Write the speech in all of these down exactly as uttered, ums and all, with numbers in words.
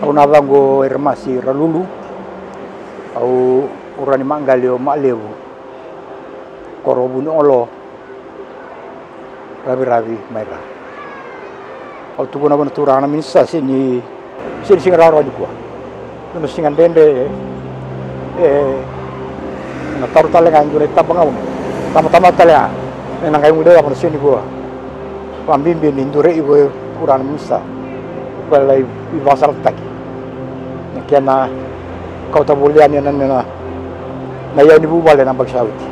Au na yacaqu o Eremasi Ralulu. Au ura ni Maqali o Malevu, koro Vuniolo, Raviravi mai Ra. Au tukuna vua na turaga na minisita, sega ni, sega ni siga rawarawa nikua. Dua na siga dredre, e, na taro tale ga e dua na itabagauna, tamatama tale ga, ena qai guilecava na siga nikua. Vakabibi ni duri iko e turaga na minisita, ko lai vakasalataki na kena kauta voli yani na, na, na iyau ni vuvale na yabaki sa oti.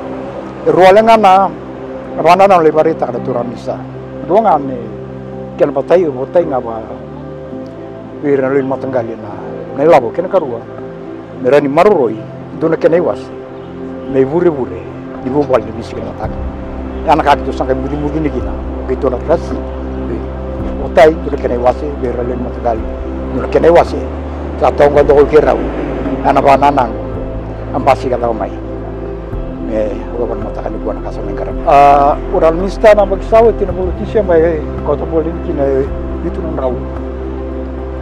E rua wale ga na, na vakanananu lai vakaraitaka na turaga na minisita. Dua ga me kena vatai, votai ga vei ira na lewe ni mataqali na, na ilavo, kena karua me rawa ni maroroi dua na kena iwase me ivurevure ni vuvale ni veisiga ni mataka. Ya na ka keitou sa qai mucumucuni kina, keitou na trasi. Votai dua na kena iwase vei ira na lewe ni mataqali, dua na kena iwase. Sa toka qo kei rau, ya na vakanananu, a basika cava mai. Me yacova na mataka nikua na ka sa mai qaravi. A, ura na minisita, na yabaki sa oti na vula o Tiseba e kauta voli yani kina e vitu na drau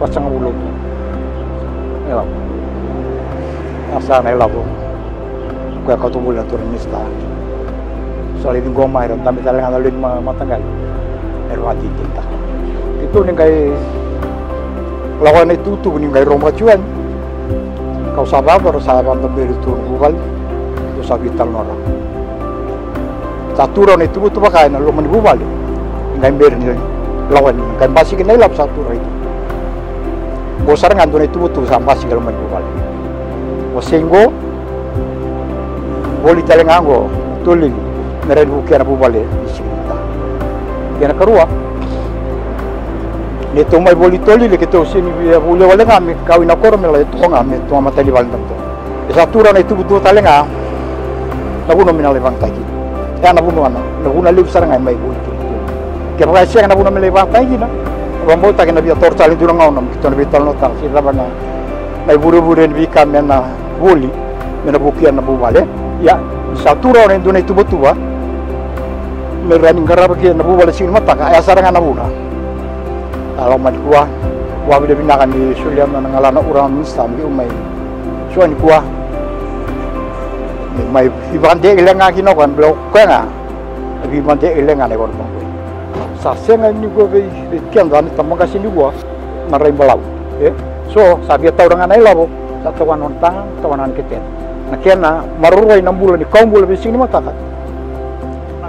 vasagavulu na ilavo. A, sa na ilavo koya e kauta voli na turaga na minisita. Sa lai ciqoma, era dabe tale ga na lewe ni ma-, mataqali. Era vakadinadinataka. Keitou ni qai lako ena itukutuku ni qai rogo vaka tu yani. Kau sa vakayacora, sa vakadaberi tu na vuvale. Keitou sa veitalanoa rawa. Sa tu rawa na ituvatuva ka ena loma ni vuvale. Ni qai bera ni lako yani, ni qai basika na ilavo, sa tu rawa i tu. Qo sara ga e dua na ituvatuva sa basika e loma ni vuvale. Wasei qo, voli tale ga qo, tolili, me rawa ni vukea na vuvale ni veisiga ni mataka. Kena karua, neitou mai voli tolili, keitou sega ni via volia wale ga me kau i na koro, me lai toka ga me tu ga matai ni vale ni dabe toka. E sa tu rawa na ituvatuva tale ga na vanua me na lai vakayagataki. E ya na vanua, na, na vanua levu sara ga e mai voli tolili. Kevaka e sega na vanua me lai vakayagataki kina, au vakabauta ni na via toro tale e dua na gauna me keitou na veitalanoataka se cava na, na ivurevure ni veika me na voli me na vukea na vuvale. Ia, ni sa tu rawa na dua na ituvatuva me rawa ni qarava kina na vuvale ni siga ni mataka, e ya sara ga na vuna. A, lako mai nikua, vakavinavinaka ni solia na galana ura na minisita me keimami mai soa nikua. Ni mai veivakadei leqa kina o koya, bela o koya ga na veivakadei leqa na ivakadei. Sa sega nikua vei, vei keda na tabaqase nikua na rai balavu. E so sa via taura ga na ilavo, sa tawana na taga, tawana na ketena. Na kena maroroi na bula ni kawa bula veisiga ni mataka,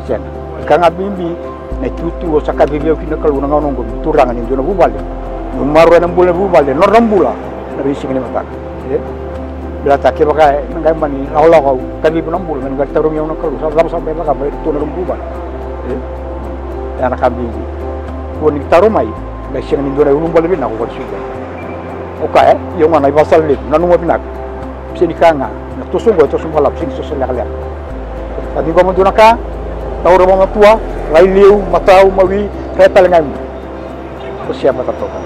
sega. Ka ga bibi na itutu au sa kacivi au kina na Kalou na gauna oqo, me turaga ni dua na vuvale, me maroroya na bula ni vuvale, nodra bula na veisiga ni mataka. E? Baleta kevaka e na qai mani lakolako au kacivi na bula, me na qai tarogi au na Kalou, sa cava sa mai cakava e ratou na nomu vuvale? E? E ya na ka bibi. Kua ni taro mai, qai sega ni dua na iulubale vinaka o vakasuka. O kaya, e? Ia oqo na ivakasala levu, nanuma vinaka. Sega ni ka ga, na toso oqo e toso balavu, sega ni toso lekaleka. Sa ciqoma dua na ka, taura vakatua, lai liu, matau, mawi, rai tale ga i muri. O Seba totoka.